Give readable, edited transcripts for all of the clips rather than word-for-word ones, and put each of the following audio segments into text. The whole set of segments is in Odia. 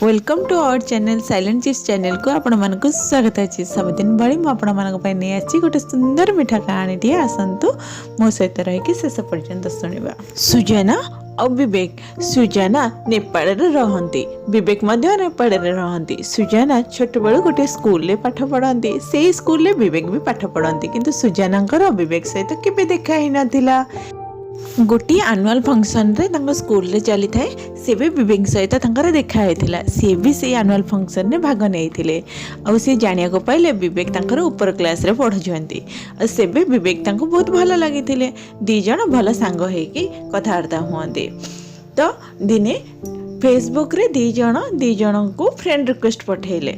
Welcome to our channel, Silent Chips ଚ୍ୟାନେଲ୍କୁ ଆପଣମାନଙ୍କୁ ସ୍ୱାଗତ ଅଛି। ସବୁଦିନ ଭଳି ମୁଁ ଆପଣମାନଙ୍କ ପାଇଁ ନେଇ ଆସିଛି ଗୋଟେ ସୁନ୍ଦର ମିଠା କାହାଣୀଟିଏ। ଆସନ୍ତୁ, ମୋ ସହିତ ରହିକି ଶେଷ ପର୍ଯ୍ୟନ୍ତ ଶୁଣିବା। ସୁଜାନା ଆଉ ବିବେକ। ସୁଜାନା ନେପାଳରେ ରହନ୍ତି, ବିବେକ ମଧ୍ୟ ନେପାଳରେ ରହନ୍ତି। ସୁଜାନା ଛୋଟବେଳୁ ଗୋଟେ ସ୍କୁଲରେ ପାଠ ପଢ଼ନ୍ତି। ସେଇ ସ୍କୁଲରେ ବିବେକ ବି ପାଠ ପଢ଼ନ୍ତି। କିନ୍ତୁ ସୁଜାନାଙ୍କର ବିବେକ ସହିତ କେବେ ଦେଖା ହେଇନଥିଲା। ଗୋଟିଏ ଆନୁଆଲ୍ ଫଙ୍କସନ୍ରେ ତାଙ୍କ ସ୍କୁଲରେ ଚାଲିଥାଏ, ସେ ବି ବିବେକ ସହିତ ତାଙ୍କର ଦେଖା ହେଇଥିଲା। ସିଏ ବି ସେଇ ଆନୁଆଲ୍ ଫଙ୍କସନ୍ରେ ଭାଗ ନେଇଥିଲେ। ଆଉ ସିଏ ଜାଣିବାକୁ ପାଇଲେ ବିବେକ ତାଙ୍କର ଉପର କ୍ଲାସ୍ରେ ପଢ଼ୁଛନ୍ତି। ଆଉ ସେବେ ବିବେକ ତାଙ୍କୁ ବହୁତ ଭଲ ଲାଗିଥିଲେ। ଦୁଇ ଜଣ ଭଲ ସାଙ୍ଗ ହେଇକି କଥାବାର୍ତ୍ତା ହୁଅନ୍ତି। ତ ଦିନେ ଫେସବୁକ୍ରେ ଦୁଇ ଜଣ ଦୁଇ ଜଣଙ୍କୁ ଫ୍ରେଣ୍ଡ ରିକ୍ୱେଷ୍ଟ ପଠାଇଲେ।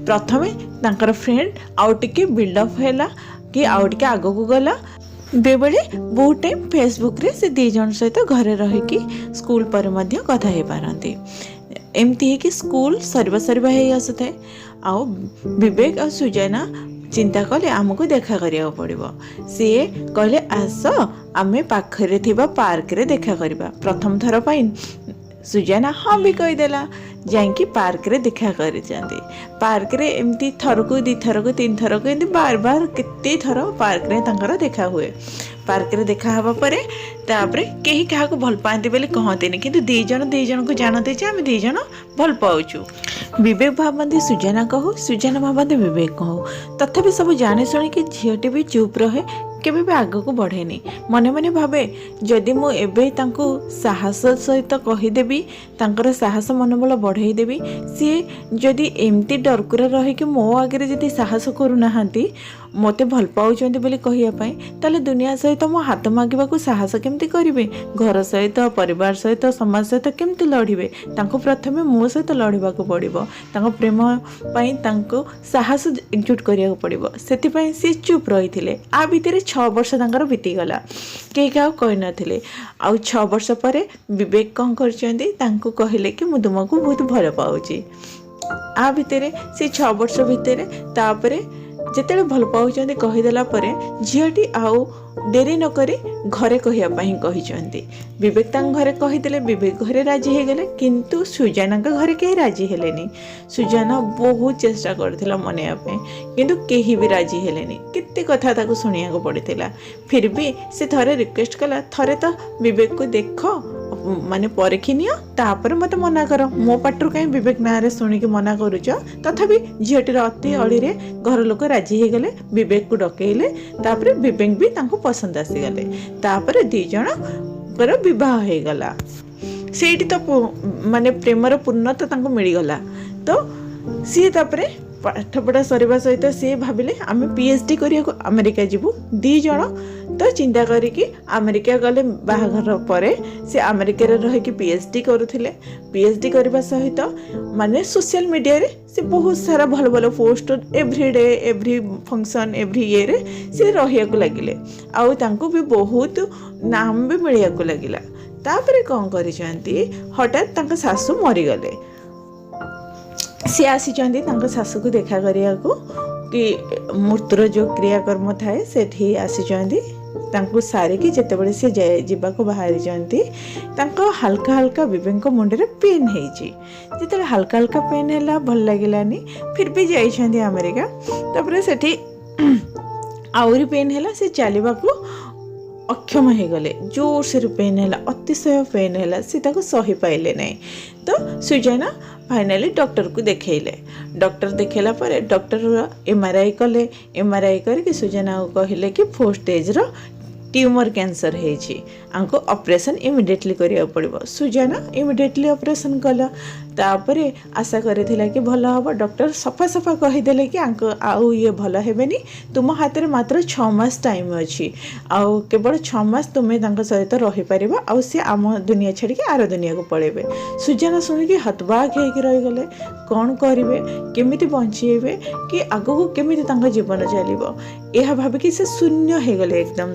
ପ୍ରଥମେ ତାଙ୍କର ଫ୍ରେଣ୍ଡ ଆଉ ଟିକେ ବିଲ୍ଡଅପ୍ ହେଲା କି ଆଉ ଟିକେ ଆଗକୁ ଗଲା। ବେବେଳେ ବହୁତ ଟାଇମ୍ ଫେସବୁକ୍ରେ ସେ ଦୁଇ ଜଣ ସହିତ ଘରେ ରହିକି ସ୍କୁଲ ପରେ ମଧ୍ୟ କଥା ହେଇପାରନ୍ତି। ଏମିତି ହେଇକି ସ୍କୁଲ ସରିବା ସରିବା ହେଇ ଆସୁଥାଏ ଆଉ ବିବେକ ଆଉ ସୁଜାନା ଚିନ୍ତା କଲେ, ଆମକୁ ଦେଖା କରିବାକୁ ପଡ଼ିବ। ସିଏ କହିଲେ, ଆସ, ଆମେ ପାଖରେ ଥିବା ପାର୍କରେ ଦେଖା କରିବା। ପ୍ରଥମ ଥର ପାଇଁ ସୁଜାନା ହଁ ବି କହିଦେଲା। ଯାଇକି ପାର୍କରେ ଦେଖା କରିଛନ୍ତି। ପାର୍କରେ ଏମିତି ଥରକୁ ଦୁଇ ଥରକୁ ତିନି ଥରକୁ ଏମିତି ବାର ବାର କେତେ ଥର ପାର୍କରେ ତାଙ୍କର ଦେଖା ହୁଏ। ପାର୍କରେ ଦେଖା ହେବା ପରେ ତାପରେ କେହି କାହାକୁ ଭଲ ପାଆନ୍ତି ବୋଲି କହନ୍ତିନି, କିନ୍ତୁ ଦୁଇ ଜଣ ଦୁଇ ଜଣଙ୍କୁ ଜାଣନ୍ତି ଯେ ଆମେ ଦୁଇ ଜଣ ଭଲ ପାଉଛୁ। ବିବେକ ଭାବନ୍ତି ସୁଜାନା କହୁ, ସୁଜାନା ଭାବନ୍ତି ବିବେକ କହୁ। ତଥାପି ସବୁ ଜାଣି ଶୁଣିକି ଝିଅଟି ବି ଚୁପ୍ ରହେ, କେବେ ବି ଆଗକୁ ବଢ଼େନି। ମନେ ମନେ ଭାବେ, ଯଦି ମୁଁ ଏବେ ତାଙ୍କୁ ସାହସ ସହିତ କହିଦେବି, ତାଙ୍କର ସାହସ ମନୋବଳ ବଢ଼େଇ ଦେବି, ସିଏ ଯଦି ଏମିତି ଡରକୁରା ରହିକି ମୋ ଆଗରେ ଯଦି ସାହସ କରୁନାହାନ୍ତି ମୋତେ ଭଲ ପାଉଛନ୍ତି ବୋଲି କହିବା ପାଇଁ, ତାହେଲେ ଦୁନିଆ ସହିତ ମୋ ହାତ ମାଗିବାକୁ ସାହସ କେମିତି କରିବେ? ଘର ସହିତ, ପରିବାର ସହିତ, ସମାଜ ସହିତ କେମିତି ଲଢ଼ିବେ? ତାଙ୍କୁ ପ୍ରଥମେ ମୋ ସହିତ ଲଢ଼ିବାକୁ ପଡ଼ିବ। ତାଙ୍କ ପ୍ରେମ ପାଇଁ ତାଙ୍କୁ ସାହସ ଏକଜୁଟ କରିବାକୁ ପଡ଼ିବ। ସେଥିପାଇଁ ସିଏ ଚୁପ୍ ରହିଥିଲେ। ଆ ଭିତରେ 6 ବର୍ଷ ତାଙ୍କର ବିତିଗଲା, କେହି କାହାକୁ କହିନଥିଲେ। ଆଉ 6 ବର୍ଷ ପରେ ବିବେକ କ'ଣ କରିଛନ୍ତି? ତାଙ୍କୁ କହିଲେ କି ମୁଁ ତୁମକୁ ବହୁତ ଭଲ ପାଉଛି। ଆ ଭିତରେ ସେ 6 ବର୍ଷ ଭିତରେ ତାପରେ ଯେତେବେଳେ ଭଲ ପାଉଛନ୍ତି କହିଦେଲା ପରେ ଝିଅଟି ଆଉ ଡେରି ନକରି ଘରେ କହିବା ପାଇଁ କହିଛନ୍ତି। ବିବେକ ତାଙ୍କ ଘରେ କହିଦେଲେ, ବିବେକ ଘରେ ରାଜି ହେଇଗଲେ, କିନ୍ତୁ ସୁଜାନାଙ୍କ ଘରେ କେହି ରାଜି ହେଲେନି। ସୁଜାନା ବହୁତ ଚେଷ୍ଟା କରିଥିଲା ମନେଇବା ପାଇଁ, କିନ୍ତୁ କେହି ବି ରାଜି ହେଲେନି। କେତେ କଥା ତାକୁ ଶୁଣିବାକୁ ପଡ଼ିଥିଲା। ଫିର୍ ବି ସେ ଥରେ ରିକ୍ୱେଷ୍ଟ କଲା, ଥରେ ତ ବିବେକକୁ ଦେଖ, ମାନେ ପରଖି ନିଅ, ତାପରେ ମୋତେ ମନା କର। ମୋ ପାଟିରୁ କାହିଁ ବିବେକ ନାଁରେ ଶୁଣିକି ମନା କରୁଛ? ତଥାପି ଝିଅଟିର ଅତି ଅଳିରେ ଘର ଲୋକ ରାଜି ହେଇଗଲେ। ବିବେକକୁ ଡକେଇଲେ। ତାପରେ ବିବେକ ବି ତାଙ୍କୁ ପସନ୍ଦ ଆସିଗଲେ। ତାପରେ ଦୁଇ ଜଣଙ୍କର ବିବାହ ହେଇଗଲା। ସେଇଠି ତ ମାନେ ପ୍ରେମର ପୂର୍ଣ୍ଣତା ତାଙ୍କୁ ମିଳିଗଲା। ତ ସିଏ ତାପରେ ପାଠପଢ଼ା ସରିବା ସହିତ ସିଏ ଭାବିଲେ, ଆମେ ପିଏଚ୍ ଡି କରିବାକୁ ଆମେରିକା ଯିବୁ ଦୁଇ ଜଣ। ତ ଚିନ୍ତା କରିକି ଆମେରିକା ଗଲେ। ବାହାଘର ପରେ ସେ ଆମେରିକାରେ ରହିକି ପିଏଚ୍ ଡି କରୁଥିଲେ। ପିଏଚ୍ ଡି କରିବା ସହିତ ମାନେ ସୋସିଆଲ ମିଡ଼ିଆରେ ସେ ବହୁତ ସାରା ଭଲ ଭଲ post, every day, every function, every ଇଏରେ ସେ ରହିବାକୁ ଲାଗିଲେ। ଆଉ ତାଙ୍କୁ ବି ବହୁତ ନାମ ବି ମିଳିବାକୁ ଲାଗିଲା। ତାପରେ କ'ଣ କରିଛନ୍ତି? ହଠାତ୍ ତାଙ୍କ ଶାଶୁ ମରିଗଲେ। ସିଏ ଆସିଛନ୍ତି ତାଙ୍କ ଶାଶୁକୁ ଦେଖା କରିବାକୁ କି ମୃତ୍ୟୁର ଯେଉଁ କ୍ରିୟାକର୍ମ ଥାଏ, ସେଠି ଆସିଛନ୍ତି। ତାଙ୍କୁ ସାରିକି ଯେତେବେଳେ ସେ ଯିବାକୁ ବାହାରିଛନ୍ତି, ତାଙ୍କ ହାଲକା ହାଲକା ବିବେକଙ୍କ ମୁଣ୍ଡରେ ପେନ୍ ହେଇଛି। ଯେତେବେଳେ ହାଲକା ହାଲକା ପେନ୍ ହେଲା, ଭଲ ଲାଗିଲାନି। ଫିର୍ ବି ଯାଇଛନ୍ତି ଆମେରିକା। ତାପରେ ସେଠି ଆହୁରି ପେନ୍ ହେଲା, ସେ ଚାଲିବାକୁ ଅକ୍ଷମ ହେଇଗଲେ। ଜୋରସୋରେ ପେନ୍ ହେଲା, ଅତିଶୟ ପେନ୍ ହେଲା, ସେ ତାକୁ ସହିପାରିଲେ ନାହିଁ। ତ ସୁଜାନା ଫାଇନାଲି ଡକ୍ଟରକୁ ଦେଖେଇଲେ। ଡକ୍ଟର ଦେଖେଇଲା ପରେ ଡକ୍ଟର ଏମ୍ଆର୍ଆଇ କଲେ। ଏମ୍ଆର୍ଆଇ କରିକି ସୁଜାନାକୁ କହିଲେ କି ଫୋର୍ଥ ଷ୍ଟେଜ୍ର ଟ୍ୟୁମର୍ କ୍ୟାନ୍ସର ହେଇଛି, ଆଙ୍କୁ ଅପରେସନ୍ ଇମିଡ଼ିଏଟଲି କରିବାକୁ ପଡ଼ିବ। ସୁଜାନା ଇମିଡ଼ିଏଟଲି ଅପରେସନ୍ କଲା। ତାପରେ ଆଶା କରିଥିଲା କି ଭଲ ହେବ। ଡକ୍ଟର ସଫା ସଫା କହିଦେଲେ କି ଆଙ୍କ ଆଉ ଇଏ ଭଲ ହେବେନି, ତୁମ ହାତରେ ମାତ୍ର 6 ମାସ ଟାଇମ୍ ଅଛି ଆଉ କେବଳ 6 ମାସ ତୁମେ ତାଙ୍କ ସହିତ ରହିପାରିବ ଆଉ ସିଏ ଆମ ଦୁନିଆ ଛାଡ଼ିକି ଆର ଦୁନିଆକୁ ପଳେଇବେ। ସୁଜାନା ଶୁଣିକି ହତବାକ ହେଇକି ରହିଗଲେ। କ'ଣ କରିବେ, କେମିତି ବଞ୍ଚେଇବେ କି ଆଗକୁ କେମିତି ତାଙ୍କ ଜୀବନ ଚାଲିବ, ଏହା ଭାବିକି ସେ ଶୂନ୍ୟ ହେଇଗଲେ ଏକଦମ।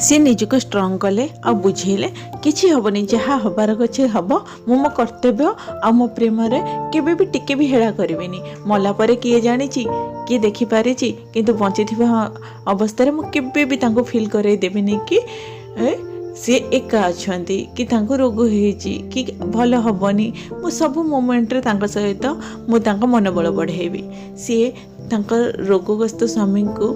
ସିଏ ନିଜକୁ ଷ୍ଟ୍ରଙ୍ଗ କଲେ ଆଉ ବୁଝେଇଲେ, କିଛି ହେବନି, ଯାହା ହେବାର ଅଛି ହେବ। ମୁଁ ମୋ କର୍ତ୍ତବ୍ୟ ଆଉ ମୋ ପ୍ରେମରେ କେବେ ବି ଟିକେ ବି ହେଳା କରିବିନି। ମଲା ପରେ କିଏ ଜାଣିଛି, କିଏ ଦେଖିପାରିଛି? କିନ୍ତୁ ବଞ୍ଚିଥିବା ଅବସ୍ଥାରେ ମୁଁ କେବେ ବି ତାଙ୍କୁ ଫିଲ୍ କରେଇ ଦେବିନି କି ସିଏ ଏକା ଅଛନ୍ତି କି ତାଙ୍କୁ ରୋଗ ହେଇଛି କି ଭଲ ହେବନି, ମୁଁ ସବୁ ମୋମେଣ୍ଟରେ ତାଙ୍କ ସହିତ ମୁଁ ତାଙ୍କ ମନୋବଳ ବଢ଼େଇବି। ସିଏ ତାଙ୍କ ରୋଗଗ୍ରସ୍ତ ସ୍ୱାମୀଙ୍କୁ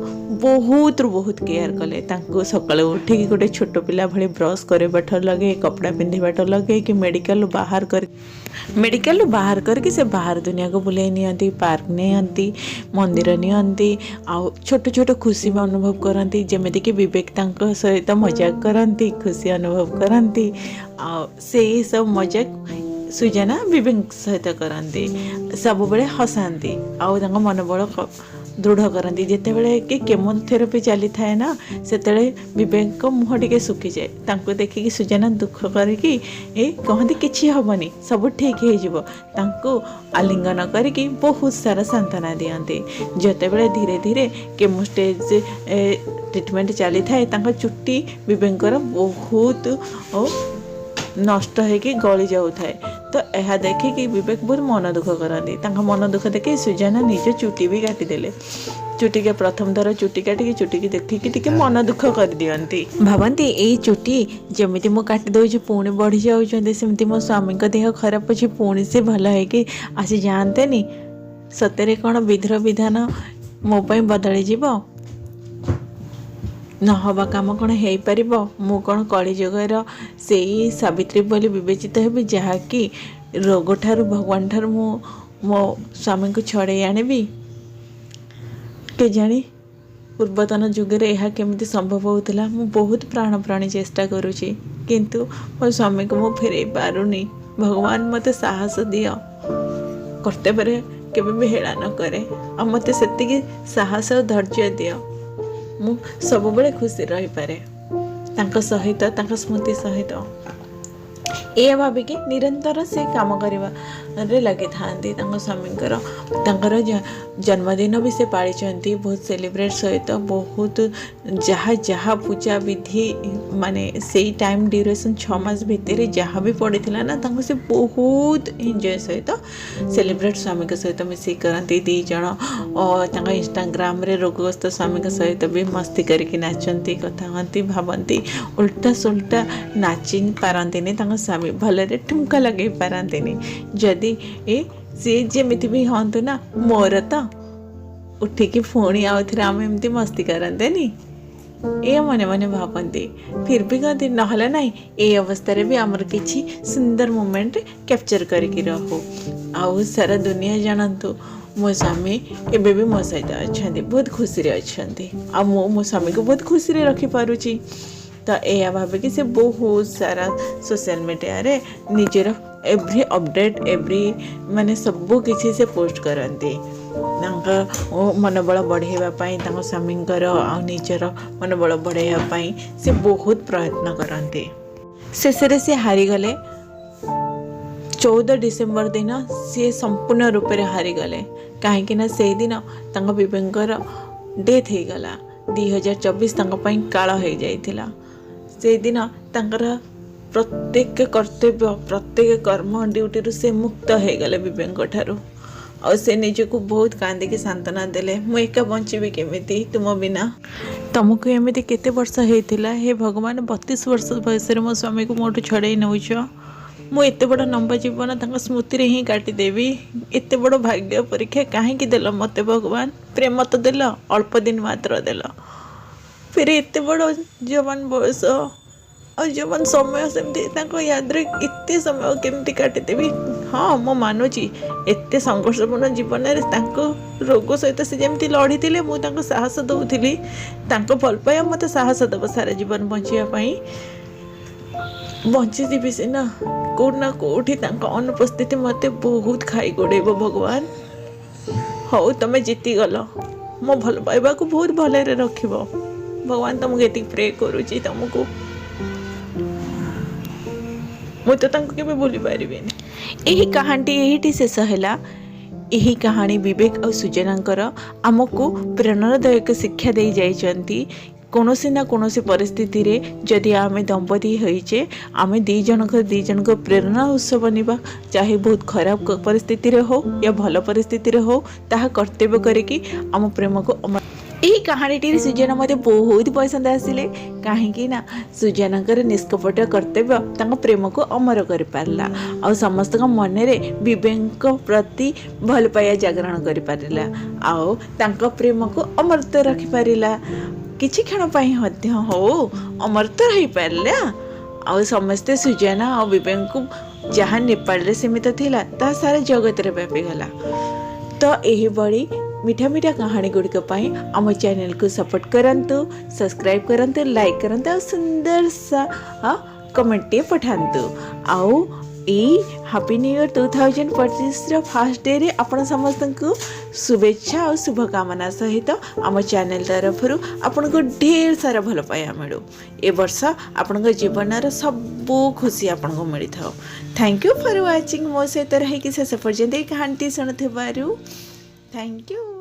ବହୁତରୁ ବହୁତ କେୟାର କଲେ। ତାଙ୍କୁ ସକାଳୁ ଉଠିକି ଗୋଟେ ଛୋଟ ପିଲା ଭଳି ବ୍ରସ୍ କରିବାଠୁ ଲଗେଇ, କପଡ଼ା ପିନ୍ଧିବାଠୁ ଲଗେଇକି, ମେଡ଼ିକାଲରୁ ବାହାର କରିକି ସେ ବାହାର ଦୁନିଆକୁ ବୁଲେଇ ନିଅନ୍ତି, ପାର୍କ ନିଅନ୍ତି, ମନ୍ଦିର ନିଅନ୍ତି, ଆଉ ଛୋଟ ଛୋଟ ଖୁସି ବି ଅନୁଭବ କରନ୍ତି। ଯେମିତିକି ବିବେକ ତାଙ୍କ ସହିତ ମଜାକ କରନ୍ତି, ଖୁସି ଅନୁଭବ କରନ୍ତି, ଆଉ ସେଇ ସବୁ ମଜାକ ସୁଜାନା ବିବେକ ସହିତ କରନ୍ତି। ସବୁବେଳେ ହସାନ୍ତି ଆଉ ତାଙ୍କ ମନୋବଳ ଦୃଢ଼ କରନ୍ତି। ଯେତେବେଳେ କି କେମୋଥେରାପି ଚାଲିଥାଏ ନା, ସେତେବେଳେ ବିବେକଙ୍କ ମୁହଁ ଟିକେ ଶୁଖିଯାଏ। ତାଙ୍କୁ ଦେଖିକି ସୁଜାନା ଦୁଃଖ କରିକି ଏ କହନ୍ତି, କିଛି ହେବନି, ସବୁ ଠିକ୍ ହେଇଯିବ। ତାଙ୍କୁ ଆଲିଙ୍ଗନ କରିକି ବହୁତ ସାରା ସାନ୍ତ୍ୱନା ଦିଅନ୍ତି। ଯେତେବେଳେ ଧୀରେ ଧୀରେ କେମୋ ଷ୍ଟେଜ୍ ଟ୍ରିଟମେଣ୍ଟ ଚାଲିଥାଏ, ତାଙ୍କ ଚୁଟି ବିବେକଙ୍କର ବହୁତ ନଷ୍ଟ ହେଇକି ଗଳି ଯାଉଥାଏ। ତ ଏହା ଦେଖିକି ବିବେକ ବହୁତ ମନ ଦୁଃଖ କରନ୍ତି। ତାଙ୍କ ମନ ଦୁଃଖ ଦେଖି ସୁଜାନା ନିଜ ଚୁଟି ବି କାଟିଦେଲେ। ଚୁଟିକି ପ୍ରଥମ ଥର ଚୁଟି କାଟିକି ଚୁଟିକି ଦେଖିକି ଟିକେ ମନ ଦୁଃଖ କରିଦିଅନ୍ତି। ଭାବନ୍ତି, ଏଇ ଚୁଟି ଯେମିତି ମୁଁ କାଟି ଦେଉଛି ପୁଣି ବଢ଼ି ଯାଉଛନ୍ତି, ସେମିତି ମୋ ସ୍ୱାମୀଙ୍କ ଦେହ ଖରାପ ଅଛି, ପୁଣି ସେ ଭଲ ହେଇକି ଆସି ଯାଆନ୍ତେନି? ସତରେ କ'ଣ ବିଧିର ବିଧାନ ମୋ ପାଇଁ ବଦଳିଯିବ? ନହେବା କାମ କ'ଣ ହେଇପାରିବ? ମୁଁ କ'ଣ କଳିଯୁଗର ସେଇ ସାବିତ୍ରୀ ବୋଲି ବିବେଚିତ ହେବି, ଯାହାକି ରୋଗଠାରୁ, ଭଗବାନ ଠାରୁ ମୁଁ ମୋ ସ୍ୱାମୀଙ୍କୁ ଛଡ଼େଇ ଆଣିବି? କେଜାଣି ପୂର୍ବତନ ଯୁଗରେ ଏହା କେମିତି ସମ୍ଭବ ହେଉଥିଲା। ମୁଁ ବହୁତ ପ୍ରାଣ ପ୍ରାଣୀ ଚେଷ୍ଟା କରୁଛି, କିନ୍ତୁ ମୋ ସ୍ୱାମୀକୁ ମୁଁ ଫେରେଇ ପାରୁନି। ଭଗବାନ, ମୋତେ ସାହସ ଦିଅ, କର୍ତ୍ତବ୍ୟରେ କେବେ ବି ହେଳା ନ କରେ, ଆଉ ମୋତେ ସେତିକି ସାହସ ଆଉ ଧୈର୍ଯ୍ୟ ଦିଅ, ମୁଁ ସବୁବେଳେ ଖୁସି ରହିପାରେ ତାଙ୍କ ସହିତ, ତାଙ୍କ ସ୍ମୃତି ସହିତ। ଏଇଆ ଭାବିକି ନିରନ୍ତର ସେ କାମ କରିବାରେ ଲାଗିଥାନ୍ତି। ତାଙ୍କ ସ୍ୱାମୀଙ୍କର ତାଙ୍କର ଜନ୍ମଦିନ ବି ସେ ପାଳିଛନ୍ତି ବହୁତ ସେଲିବ୍ରେଟ୍ ସହିତ। ବହୁତ ଯାହା ଯାହା ପୂଜା ବିଧି, ମାନେ ସେଇ ଟାଇମ୍ ଡ୍ୟୁରେସନ୍ 6 ମାସ ଭିତରେ ଯାହା ବି ପଡ଼ିଥିଲା ନା, ତାଙ୍କୁ ସେ ବହୁତ ଏନ୍ଜୟ ସହିତ ସେଲିବ୍ରେଟ୍ ସ୍ୱାମୀଙ୍କ ସହିତ ମିଶିକି କରନ୍ତି ଦୁଇ ଜଣ। ତାଙ୍କ ଇନଷ୍ଟାଗ୍ରାମରେ ରୋଗଗ୍ରସ୍ତ ସ୍ୱାମୀଙ୍କ ସହିତ ବି ମସ୍ତି କରିକି ନାଚନ୍ତି, କଥା ହୁଅନ୍ତି। ଭାବନ୍ତି, ଉଲ୍ଟା ସୁଲ୍ଟା ନାଚି ପାରନ୍ତିନି ତାଙ୍କ ସ୍ୱାମୀ, ଭଲରେ ଠୁମକା ଲଗେଇ ପାରନ୍ତିନି। ଯଦି ଏ ସିଏ ଯେମିତି ବି ହୁଅନ୍ତୁ ନା, ମୋର ତ ଉଠିକି ପୁଣି ଆଉ ଥରେ ଆମେ ଏମିତି ମସ୍ତି କରନ୍ତେନି, ଏଇଆ ମନେ ମନେ ଭାବନ୍ତି। ଫିର୍ ବି କହନ୍ତି, ନହେଲେ ନାହିଁ, ଏଇ ଅବସ୍ଥାରେ ବି ଆମର କିଛି ସୁନ୍ଦର ମୋମେଣ୍ଟ କ୍ୟାପଚର୍ କରିକି ରହୁ, ଆଉ ସାରା ଦୁନିଆ ଜାଣନ୍ତୁ ମୋ ସ୍ୱାମୀ ଏବେ ବି ମୋ ସହିତ ଅଛନ୍ତି, ବହୁତ ଖୁସିରେ ଅଛନ୍ତି, ଆଉ ମୁଁ ମୋ ସ୍ୱାମୀକୁ ବହୁତ ଖୁସିରେ ରଖିପାରୁଛି। ତ ଏଇଆ ଭାବିକି ସେ ବହୁତ ସାରା ସୋସିଆଲ ମିଡ଼ିଆରେ ନିଜର ଏଭ୍ରି ଅପଡ଼େଟ୍, ଏଭ୍ରି ମାନେ ସବୁ କିଛି ସେ ପୋଷ୍ଟ କରନ୍ତି। ତାଙ୍କ ମନୋବଳ ବଢ଼େଇବା ପାଇଁ, ତାଙ୍କ ସ୍ୱାମୀଙ୍କର ଆଉ ନିଜର ମନୋବଳ ବଢ଼େଇବା ପାଇଁ ସେ ବହୁତ ପ୍ରୟତ୍ନ କରନ୍ତି। ଶେଷରେ ସେ ହାରିଗଲେ। 14 ଡିସେମ୍ବର ଦିନ ସିଏ ସମ୍ପୂର୍ଣ୍ଣ ରୂପରେ ହାରିଗଲେ, କାହିଁକି ନା ସେଇଦିନ ତାଙ୍କ ବିବେକଙ୍କର ଡେଥ୍ ହେଇଗଲା। 2024 ତାଙ୍କ ପାଇଁ କାଳ ହେଇଯାଇଥିଲା। ସେଇଦିନ ତାଙ୍କର ପ୍ରତ୍ୟେକ କର୍ତ୍ତବ୍ୟ, ପ୍ରତ୍ୟେକ କର୍ମ ଡ୍ୟୁଟିରୁ ସେ ମୁକ୍ତ ହେଇଗଲେ ବିବେକଙ୍କ ଠାରୁ। ଆଉ ସେ ନିଜକୁ ବହୁତ କାନ୍ଦିକି ସାନ୍ତ୍ୱନା ଦେଲେ, ମୁଁ ଏକା ବଞ୍ଚିବି କେମିତି ତୁମ ବିନା? ତମକୁ ଏମିତି କେତେ ବର୍ଷ ହେଇଥିଲା? ହେ ଭଗବାନ, 32 ବର୍ଷ ବୟସରେ ମୋ ସ୍ୱାମୀକୁ ମୋଠୁ ଛଡ଼େଇ ନେଉଛ। ମୁଁ ଏତେ ବଡ଼ ଲମ୍ବା ଜୀବନ ତାଙ୍କ ସ୍ମୃତିରେ ହିଁ କାଟିଦେବି। ଏତେ ବଡ଼ ଭାଗ୍ୟ ପରୀକ୍ଷା କାହିଁକି ଦେଲ ମୋତେ ଭଗବାନ? ପ୍ରେମ ତ ଦେଲ, ଅଳ୍ପ ଦିନ ମାତ୍ର ଦେଲ, ଫେରେ ଏତେ ବଡ଼ ଯବାନ ବୟସ ଆଉ ଯବାନ ସମୟ ସେମିତି ତାଙ୍କ ୟାଦରେ ଏତେ ସମୟ କେମିତି କାଟିଦେବି? ହଁ, ମୁଁ ମାନୁଛି, ଏତେ ସଂଘର୍ଷପୂର୍ଣ୍ଣ ଜୀବନରେ ତାଙ୍କ ରୋଗ ସହିତ ସେ ଯେମିତି ଲଢ଼ିଥିଲେ, ମୁଁ ତାଙ୍କୁ ସାହସ ଦେଉଥିଲି। ତାଙ୍କ ଭଲ ପାଇବା ମୋତେ ସାହସ ଦେବ ସାରା ଜୀବନ ବଞ୍ଚିବା ପାଇଁ। ବଞ୍ଚିଯିବି ସିନା, କେଉଁଠି ନା କେଉଁଠି ତାଙ୍କ ଅନୁପସ୍ଥିତି ମୋତେ ବହୁତ ଖାଇ ଗୋଡ଼େଇବ। ଭଗବାନ, ହଉ, ତମେ ଜିତିଗଲ, ମୋ ଭଲ ପାଇବାକୁ ବହୁତ ଭଲରେ ରଖିବ। ଭଗବାନ, ତମକୁ ଏତିକି ପ୍ରେ କରୁଛି ତମକୁ। ମୁଁ ତ ତାଙ୍କୁ କେବେ ଭୁଲି ପାରିବିନି। ଏହି କାହାଣୀଟି ଏଇଠି ଶେଷ ହେଲା। ଏହି କାହାଣୀ ବିବେକ ଆଉ ସୁଜନାଙ୍କର ଆମକୁ ପ୍ରେରଣାଦାୟକ ଶିକ୍ଷା ଦେଇ ଯାଇଛନ୍ତି। କୌଣସି ନା କୌଣସି ପରିସ୍ଥିତିରେ ଯଦି ଆମେ ଦମ୍ପତି ହେଇଛେ, ଆମେ ଦୁଇ ଜଣଙ୍କ ପ୍ରେରଣା ଉତ୍ସ ବନିବା। ଚାହେ ବହୁତ ଖରାପ ପରିସ୍ଥିତିରେ ହଉ ୟା ଭଲ ପରିସ୍ଥିତିରେ ହଉ, ତାହା କର୍ତ୍ତବ୍ୟ କରିକି ଆମ ପ୍ରେମକୁ ଅମର ଏହି କାହାଣୀଟିରେ ସୁଜନ ମୋତେ ବହୁତ ପସନ୍ଦ ଆସିଲେ, କାହିଁକି ନା ସୁଜନଙ୍କର ନିଷ୍କପଟ କର୍ତ୍ତବ୍ୟ ତାଙ୍କ ପ୍ରେମକୁ ଅମର କରିପାରିଲା ଆଉ ସମସ୍ତଙ୍କ ମନରେ ବିବେକଙ୍କ ପ୍ରତି ଭଲ ପାଇବା ଜାଗରଣ କରିପାରିଲା ଆଉ ତାଙ୍କ ପ୍ରେମକୁ ଅମରତ୍ୱ ରଖିପାରିଲା। କିଛି କ୍ଷଣ ପାଇଁ ମଧ୍ୟ ହଉ, ଅମରତ୍ୱ ରହିପାରିଲା। ଆଉ ସମସ୍ତେ ସୁଜନା ଆଉ ବିବେକଙ୍କୁ ଯାହା ନେପାଳରେ ସୀମିତ ଥିଲା, ତାହା ସାରା ଜଗତରେ ବ୍ୟାପିଗଲା। ତ ଏହିଭଳି ମିଠା ମିଠା କାହାଣୀ ଗୁଡ଼ିକ ପାଇଁ ଆମ ଚ୍ୟାନେଲକୁ ସପୋର୍ଟ କରନ୍ତୁ, ସବସ୍କ୍ରାଇବ୍ କରନ୍ତୁ, ଲାଇକ୍ କରନ୍ତୁ ଆଉ ସୁନ୍ଦର ସା କମେଣ୍ଟଟିଏ ପଠାନ୍ତୁ। ଆଉ ଏଇ ହାପି ନ୍ୟୁ ଇୟର୍ 2025ର ଫାର୍ଷ୍ଟ ଡେରେ ଆପଣ ସମସ୍ତଙ୍କୁ ଶୁଭେଚ୍ଛା ଆଉ ଶୁଭକାମନା ସହିତ ଆମ ଚ୍ୟାନେଲ ତରଫରୁ ଆପଣଙ୍କୁ ଢେର ସାରା ଭଲ ପାଇବା ମିଳୁ। ଏ ବର୍ଷ ଆପଣଙ୍କ ଜୀବନର ସବୁ ଖୁସି ଆପଣଙ୍କୁ ମିଳିଥାଉ। Thank you for watching. ମୋ ସହିତ ରହିକି ଶେଷ ପର୍ଯ୍ୟନ୍ତ ଏଇ କାହାଣୀଟି ଶୁଣୁଥିବାରୁ thank you.